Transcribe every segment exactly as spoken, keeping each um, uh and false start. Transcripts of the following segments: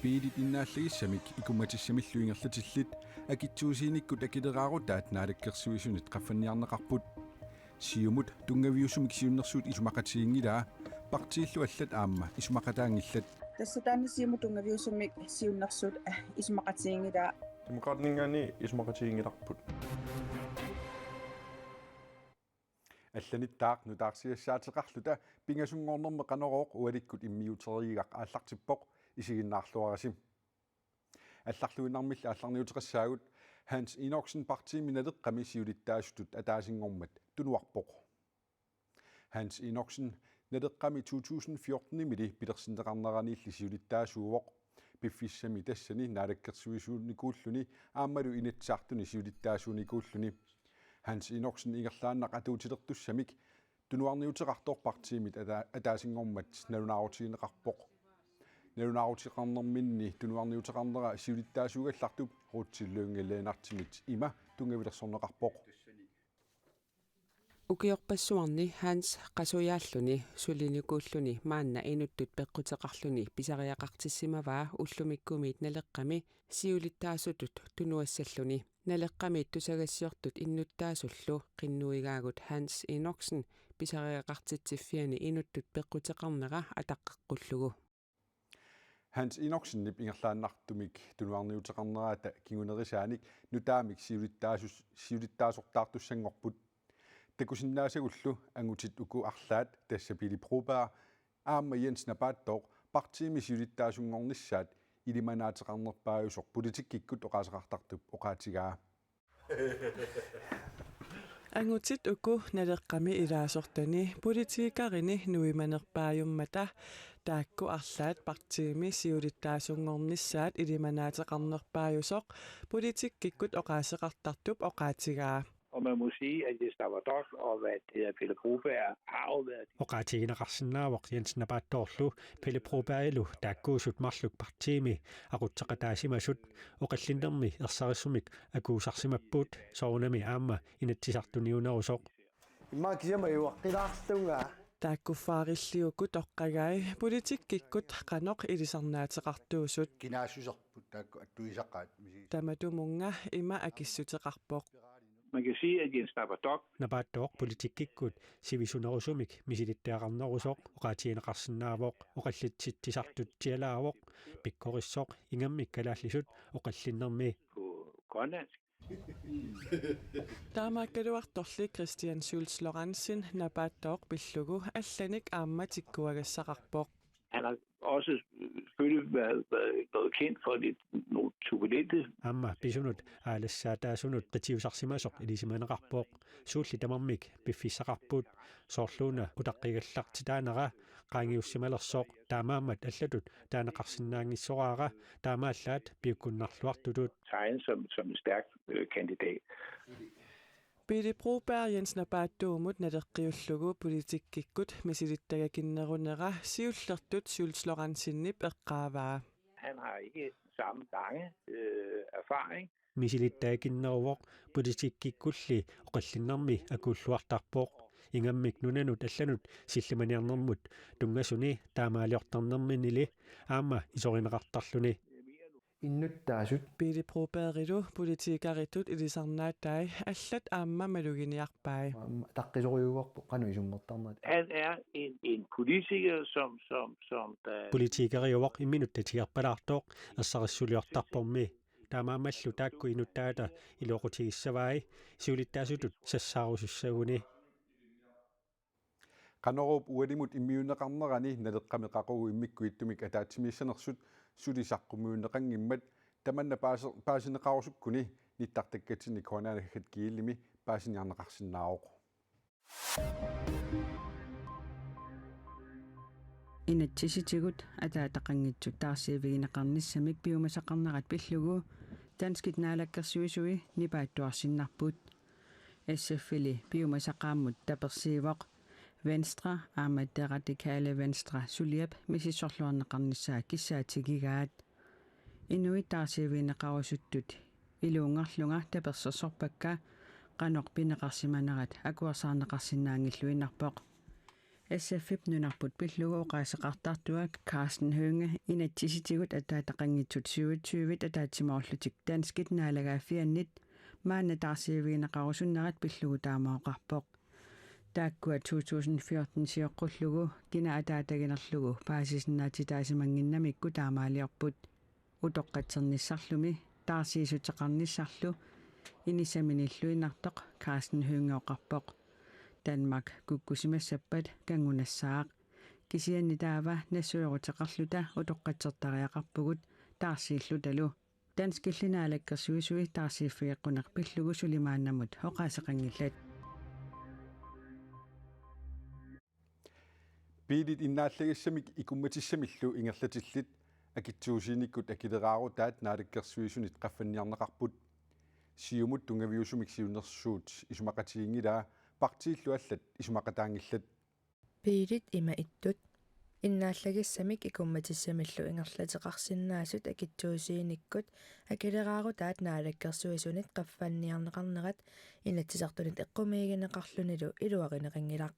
Biilit innaallagissamik ikummatissamillu ingerlatillit akitsuusiinikkut akileraarutaat naalakkersuisunit qaffanniarneqarput. Siumut tunngaviusumik siunnersuut isumaqatigiinngilaa, partiillu allat aamma isumaqataanngillat. Tassa taanna Siumut tunngaviusumik siunnersuut, eh, isumaqatigiinngilaa. Demokraatininngaanniit isumaqatigiinngilarput. Allanittaaq nutaarsiassaateqarluta pingasunngornermi Qanorooq ualikkut immiuuterigigaq aallartippoq, isiginnaarluarisi. Allarluinnarmilli aallarniuteqassaagut. Hans Enoksen partiimi Naleqqami siulittaasutut ataasinngormat tunuarpoq. Hans Enoksen Naleqqami to tusind fjortenimili pilersinneqarneraniilli siulittaasuuvoq. Piffissami tassani naalakkersuisuunikuulluni aammalu Inatsisartuni siulittaasuunikuulluni. Hans Enoksen ingerlaannaq atuutilertussamik tunuarniuteqartoq partiimit ata-, ataasinngormat nalunaarutigineqarpoq. Nalunaaruteqarnerminni tunuarniuteqarnera siulittaasuugallartup Ruth Lynge Lennartsimit ima tunngavilersorneqarpoq. Ukiorpassuarni Hans qasujaalluni sulinikuulluni maanna inuttut peqquteqarluni pisariaqartissimavaa ullumikkumiit Naleqqami siulittaasutut tunuassalluni. Naleqqami tusagassiortut innuttaasullu qinnuigaagut Hans Enoksen pisariaqartitsiffiani inuttut peqquteqarnera ataqqeqqullugu. Hans Enoksenip ingerlaannartumik tunuarniuteqarnerata kingunerisaanik nutaamik siulittaasus-, siulittaasortaartussanngorput. Takusinnaasagullu angutit uku arlaat, tassa Pele Broberg aamma Jens Napaattooq, partiimi siulittaasunngornissaat ilimanaateqarnerpaajusoq politikkikkut oqaaseqartartup oqaatigaa. Angutit uku Naleqqami ilaasortani politikerini nuimanerpaajummata, taakku arlaat partiimi siulittaasunngornissaat ilimanaateqarnerpaajusoq politikkikkut oqaaseqartartup oqaatigaa. Og man må sige, at Jens Napaattooq og hvad det hedder, Pele Broberg har jo været Oqaatigineqarsinnaavoq Jens Napaattoorlu Pele Brobergilu taakkuusut marluk partiimi aqutseqataasimasut. Oqallinnermi ersarissumik akuusarsimapput, soorunami aamma Inatsisartuniunerusoq. Immaqa kisianni iuaqqilaartunga. Taakkuffaarillugit toqqagai politikkikkut qanoq ilisarnaateqartuusut. Kinaassuserput taakku attuisaqaat misi. Tamatumunnga ima akissuteqarpoq. Man kan sige, at Jens Napaattooq Napaattooq politikkikkut sivisunerusumik misilittagaqarnerusoq oqaatigineqarsinnaavoq, oqallitsitsisartutsialaavoq, pikkorissoq ingammik kalaallisut oqallinnermi. På grønlandsk. Taamaakkaluartorli Christian Schultz Lorentzen Napaattooq pillugu allanik aamma tikkuagassaqarpoq. Han har også, øh, selvfølgelig været, været noget kendt for lidt nogle turbulente. Aamma pisunut aalassaataasunut qitiusarsimasoq ilisimaneqarpoq. Suulli tamarmik piffissaqarput, soorluuna utaqqigallartitaanera qaangiussimalersoq, taamaammat allatut taaneqarsinnaanngissoraara, taamaallaat piukkunnarluartutut. Tegnet som, som en stærk, øh, kandidat. Pele Broberg Jens Napaattuumut naleqqiullugu politikkikkut misilittagakinnerunera siullertut Schultz Lorentzenip eqqaavaa. Han har ikke samme lange, øh, erfaring. Misilittagakinneruvoq, politikkikkulli oqallinnermi akuulluartarpoq. Ingammik nunanut allanut sillimaniarnermut tunngasuni taamaaliortarnerminili aamma isorineqartarluni. Innuttaasut. Pele Brobergilu politikeritut ilisarnaatai allat aamma maluginiarpai. Taqqisorujuuarpoq qanoq isummertarnerat. Han er en, en politiker, som, som, som der Politikeriuvoq, imminut tatigerpalaartoq, ersarissuliortarpormi. Taamaammallu taakku inuttaata iluaqutigissavai siulittaasutut sassaarusussaguni. Qanoruup ualimut immiunneqarnerani Naleqqami qaqugu immikkut ittumik ataatsimiissanersut suli saqqummiunneqanngimmat tamanna paase-, paasineqarusukkuni nittartakkatsinni K N R G L-imi paasiniarneqarsinnaavoq. Inatsisitigut ataataqanngitsut taarsiivigineqarnissamik piumasaqarnerat pillugu danskit naalakkersuisui nipaattuarsinnarput. S F-ili piumasaqaammut tapersiivoq Venstre aamma Det Radikale Venstre suliap misissorluarneqarnissaa kissaatigigaat. Inuit taarsiivigineqarusuttut iluunngarlunga tapersersorpakka qanoq pineqarsimanerat akuersaarneqarsinnaanngilluinnarpoq. S F-ip nunarput pillugu oqaaseqartartua Karsten Hønge inatsisitigut ataataqanngitsut syvogtyve ataatsimoorlutik danskit naalagaaffiannit maanna taarsiivigineqarusunnerat pillugu taama oqarpoq. Taakkua to tusind fjorten sioqqullugu kina ataataginerlugu paasisinnaatitaasimannginnamikku taamaaliorput. Utoqqatsernissarlumi taarsiissuteqarnissarlu inissaminilluinnartoq Karsten Hønge oqarpoq. Danmark kukkusimassappat kanngunassaaq. Kisianni taava nassueruteqarluta utoqqatsertariaqarpugut taarsiillutalu. Danskilli naalakkersuisui taarsiiffigeqquneq pillugu suli maannamut oqaaseqanngillat. Biilit innaallagissamik ikummatissamillu ingerlatillit akitsuusiinikkut akileraarutaat naalakkersuisunit qaffanniarneqarput. Siumut tunngaviusumik siunnersuut isumaqatiginngilaa, partiillu allat isumaqataanngillat. Biilit ima ittut. Innaallagissamik ikummatissamillu ingerlateqarsinnaasut akitsuusiinikkut akileraarutaat naalakkersuisunit qaffanniarneqarnerat Inatsisartunit eqqumiigineqarlunilu iluarineqanngilaq.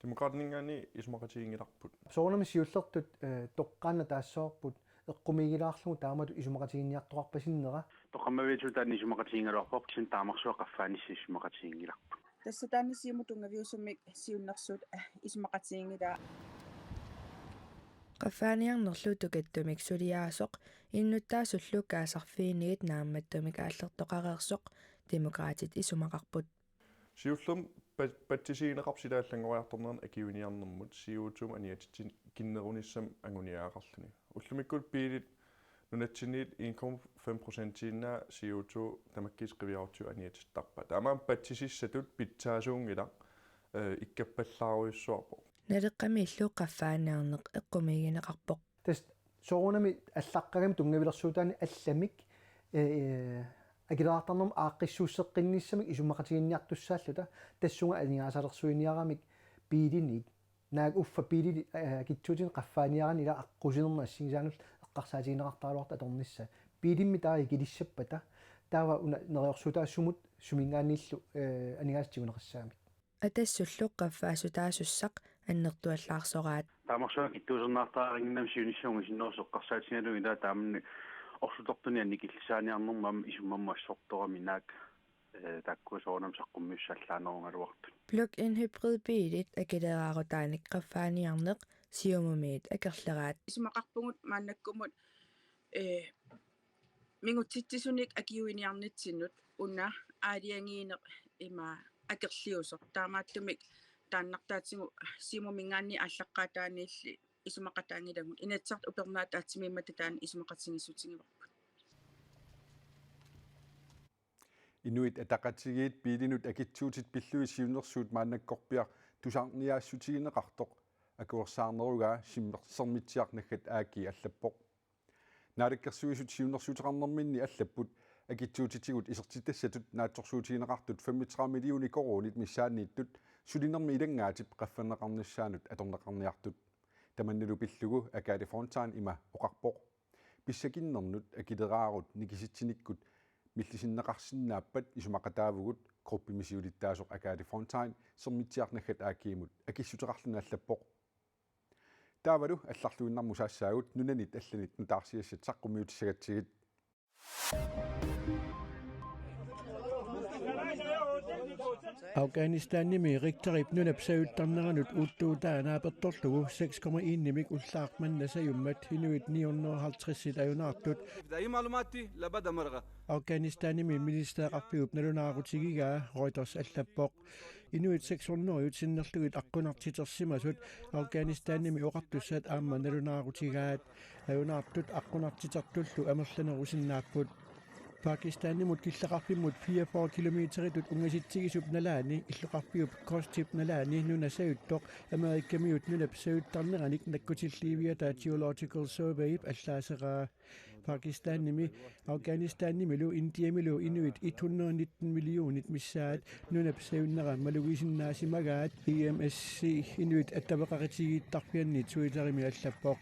Demokraatininngaanniit isumaqatiginngilarput. Soorunami siullertut, eh, toqqaannaq taassavarput eqqumiigilaarlugu taamatut isumaqatiginniartoqarpasinnera. Toqqammaviatut taanna isumaqatigigaluarparput, kisianni taamarsuaq qaffaanissaq isumaqatiginngilarput. Tassa taanna Siumut tunngaviusumik siunnersuut, eh, isumaqatiginngilaa. Qaffaaniarnerlu tukattumik suliaasoq innuttaasullu kaasarfiinit naammattumik aallertoqareersoq Demokraatit isumaqarput. Siullermik pa-, patsisigineqarpoq sila allanngoriartornerani akiuiniarnermut C O to-mut aniatitsinerunissamut anguniagaqarluni. Ullumikkut biilit nunatsinniit en komma fem procentiinnaat C O to tamakkiisumik qiviarutsigu aniatittarpaat. Taamaammat patsisissatut pitsaasuunngilaq, eh, ikkappallaarujussuarpoq. Naleqqamiillu qaffaaniarneq eqqumiigineqarpoq. Tassa soorunami allaqqagami tunngavilersuutaanni allamik, eh, akileraartarnermut aaqqissuusseqqinnissamik isumaqatiginniartussaalluta tassunga aningaasalersuiniaramik biilinik naak uffa biilit, eh, akitsuutinik qaffaaniaraanni ila aqqusinermi assigisaanullu eqqarsaatigineqartaraluartoq atornissaa. Biilimmi taava ikilissappata taava una neriorsuutaasumut suminngaanniillu, eh, aningaasat tiguneqassagamik. Atassullu qaffaasutaasussaq annertuallaarsoraat. Taamarsuaq akitsuusernaartariaqannginnami siunissaq ungasinnerusoq eqqarsaatigalugu ilaa taamani orsutortunik annikillisaaniarnermut aamma isummammut assortorami naak, eh, taakkua soorunami saqqummiussat allaanerugaluartut. Plug-in hybridbiilit akileraarutaannik qaffaaniarneq Siumumiit akerleraat. Isumaqarpugut maannakkumut, eh, mingutsitsisunik akiuiniarnitsinnut una aalajangiineq ima akerliusoq. Taamaattumik taannartaatigut Siumuminngaanniit aallaqqaataaniilli isumaqataanngilagut. Inatsisartut upernaat ataatsimiimmata taanna isumaqatigiissutigivarput. Inuit Ataqatigiit biilinut akitsuutit pillugit siunnersuut maannakkorpiaq tusarniaassutigineqartoq akuersaarnerugaa Simmer-, Sermitsiaq naggat A G allappoq. Naalakkersuisut siunnersuuteqarnerminni allapput akitsuutitigut isertitassatut naatsorsuutigineqartut femogtredive millioner koruunit missaanniittut sulinermi ilanngaatip qaffanneqarnissaanut atorneqarniartut. Tamannalu pillugu Agathe Fontain ima oqarpoq. Pissakinnernut akileraarut nikisitsinikkut millisinneqarsinnaappat isumaqataavugut, gruppimi siulittaasoq Agathe Fontain Sermitsiaq naggat A G-mut akissuteqarluni allappoq. Taavalu allarluinnarmut saassaagut, nunanit allanit nutaarsiassat saqqummiutissagatsigit. Afghanistanimi Richterip nunap sajuttarneranut uuttuutaa naapertorlugu seks komma en-imik ullaaq manna sajummat inuit ni hundrede og halvtreds ajunaartut. في أي معلومات لبدا مرغة. Afghanistanimi ministeriaqarfiup nalunaarutigigaa Reuters allappoq. Inuit seks hundrede sinnerlugit aqqunartitersimasut Afghanistanimi oqartussat aamma nalunaarutigaat. Ajunaartut aqqunartitertullu amerlanerusinnaapput. Pakistanimut killeqarfimmut fireogfyrre kilometeritut ungasitsigisup nalaani illoqarfiup Khost-ip nalaani nuna sajuttoq Amerikamiut nunap sajuttarneranik nakkutilliiviata Geological Surveyip allaaseraa. Pakistanimi, Afghanistanimilu Indiamilu inuit hundrede nitten millionit missaat nunap sajunnera malugisinnaasimagaat, I M S C inuit attaveqaqatigiittarfianni Twitterimi allappoq.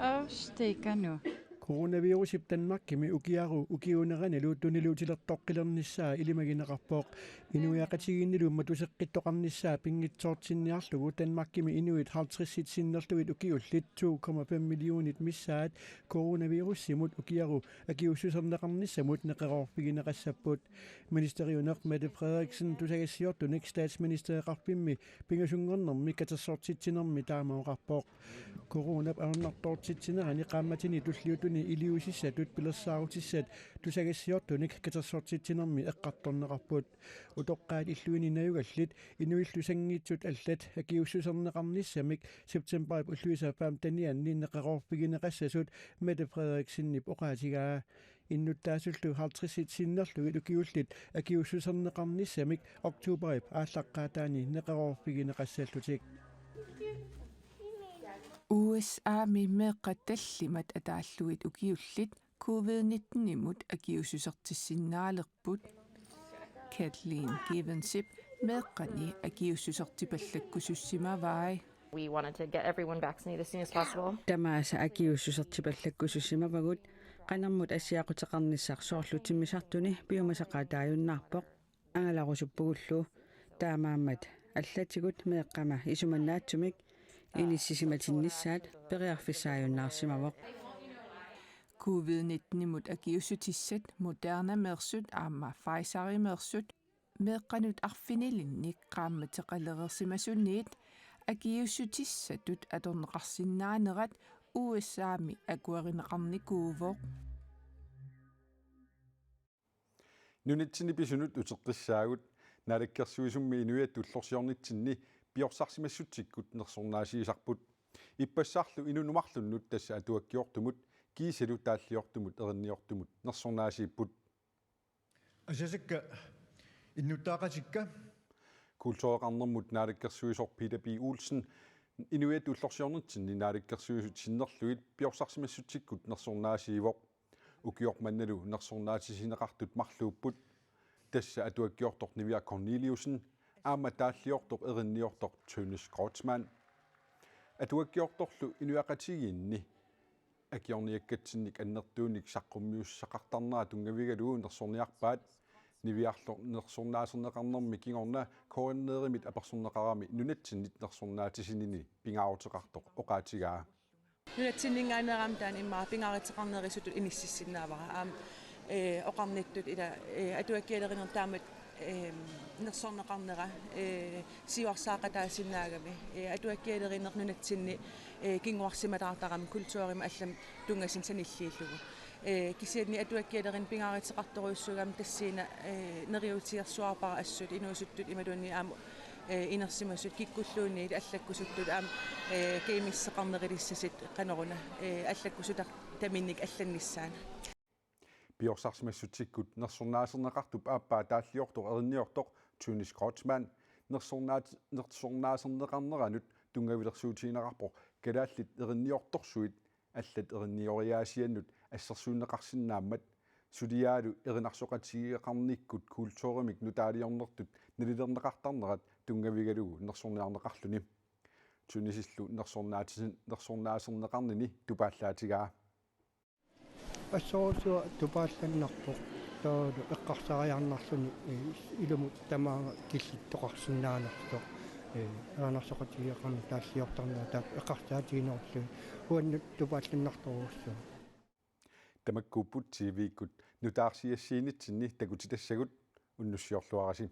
Øvst, det er nu. Coronavirusip Danmarkimi ukiaru ukiuuneranilu tuniluutilertoqqilernissaa ilimagineqarpoq. Inuiaqatigiinnilu matuseqqittoqarnissaa pinngitsoortinniarlugu Danmarkimi inuit halvtredsit sinnerlugit ukiullit to komma fem millionit missaat coronavirusimut ukiaru akiuussuserneqarnissamut neqeroorfigineqassapput. Ministeriuneq Mette Frederiksen tusagassiortunik statsministereqarfimmi pingasunngornermi katersortitsinermi taama oqarpoq. Coronap ajornartoortitsinerani qaammatini tulliuttuni iliuusissatut pilersaarutissat tusagassiortunik katersortitsinermi eqqartorneqarput. Utoqqaat illuini najugallit inuillu sanngiitsut allat akiuussuserneqarnissamik septembarip ulluisa femtenianni neqeroorfigineqassasut Mette Frederiksenip oqaatigaa. Innuttaasullu halvtredsit sinnerlugit ukiullit akiuussuserneqarnissamik oktobarip aallaqqaataani neqeroorfigineqassallutik. U S A-mi meeqqat tallimat ataallugit ukiullit covid nitten-imut akiuussusertissinnaalerput. Kathleen Givensip meeqqani akiuussusertipallakkusussimavai. We wanted to get everyone vaccinated as soon as possible. Tamaasa akiuussusertipallakkusussimavagut, qanermut assiaquteqarnissaq soorlu timmisartuni piumasaqaataajunnaarpoq. Angalarusuppugullu. Taamaammat allatigut meeqqama isumannaatsumik inissisimatinnissaat periarfissaajunnaarsimavoq. Covid nitten-imut akiuussutissat Modernameersut aamma Pfizerimeersut meeqqanut arfinilinnik qaammateqalereersimasuniit akiuussutissatut atorneqarsinnaanerat U S A-mi akuerineqarnikuuvoq. Nunatsinni pisunut uteqqissaagut. Naalakkersuisummi inuiattut ullorsiornitsinni piorsarsimassutsikkut nersornaasiisarput. Ippassarlu inunnut marlunnut, tassa atuakkiortumut kiisalu taalliortumut erinniortumut nersornaasiipput. Asasakka innuttaaqatikka. Kultureqarnermut naalakkersuisoq Peter B. Olsen inuiattut ullorsiornitsinni naalakkersuisut sinnerlugit piorsarsimassutsikkut nersornaasiivoq. Ukioq mannalu nersornaatisineqartut marluupput. Tassa atuakkiortoq Niviaq Korneliussen aamma taalliortoq erinniortoq Tønnes Kreutzmann. Atuakkiortorlu inuiaqatigiinni akiorniakkatsinnik annertuunik saqqummiussaqartarnera tunngavigalugu nersorniarpaat. Niviarlu nersornaaserneqarnermi kingorna K N R-imit apersorneqarami nunatsinnit nersornaatisinini pingaaruteqartoq oqaatigaa. Nunatsinninngaanneerami taanna immaqa pingaaruteqarnerusutut inississinnaavara. Aamma, ee, oqarnittut ila, ee, atuakkialerineq taamatut, ee, nersorneqarnera, ee, siuarsaaqataasinnaagami. Ee, atuakkialerineq nunatsinni, ee, kinguarsimalaartarami kulturimut allamut tunngasoq sanilliullugu. Ee, kisianni atuakkialerineq pingaaruteqartorujussuugami tassani, ee, neriuutigersuarpara assut inuusuttut imaluunniit aamma, ee, inersimasut kikkulluunniit allakkusuttut aamma, ee, kajumissuseqarnerulissasut qanoruna, ee, allakkusutaq taminnik allannissaanut. Piorsarsimassutsikkut nersornaaserneqartup aappaa taalliortoq erinniortoq Tønnes Kreutzmann nersornaat-, nersornaaserneqarneranut tunngavilersuutigineqarpoq kalaallit erinniortorsuit allat erinnioriaasiannut assersuunneqarsinnaammat suliaalu erinarsoqatigiiaqarnikkut kulturimik nutaaliornertut nalilerneqartarnerat tunngavigalugu nersorniarneqarluni. Tønnesillu nersornaatisi-, nersornaaserneqarnini tupaallaatigaa. Assorsuaq tupaallannarpoq taavalu eqqarsariarnarluni, ee, ilumut tamaanga killittoqarsinnaanersoq, ee, erinarsoqatigiiaqarneq taalliortarnera taakku eqqarsaatiginerullugit uannut tupaallannartorujussuuvoq. Tamakkuupput T V-kkut nutaarsiassiinitsinni takutitassagut, unnussiorluarisi.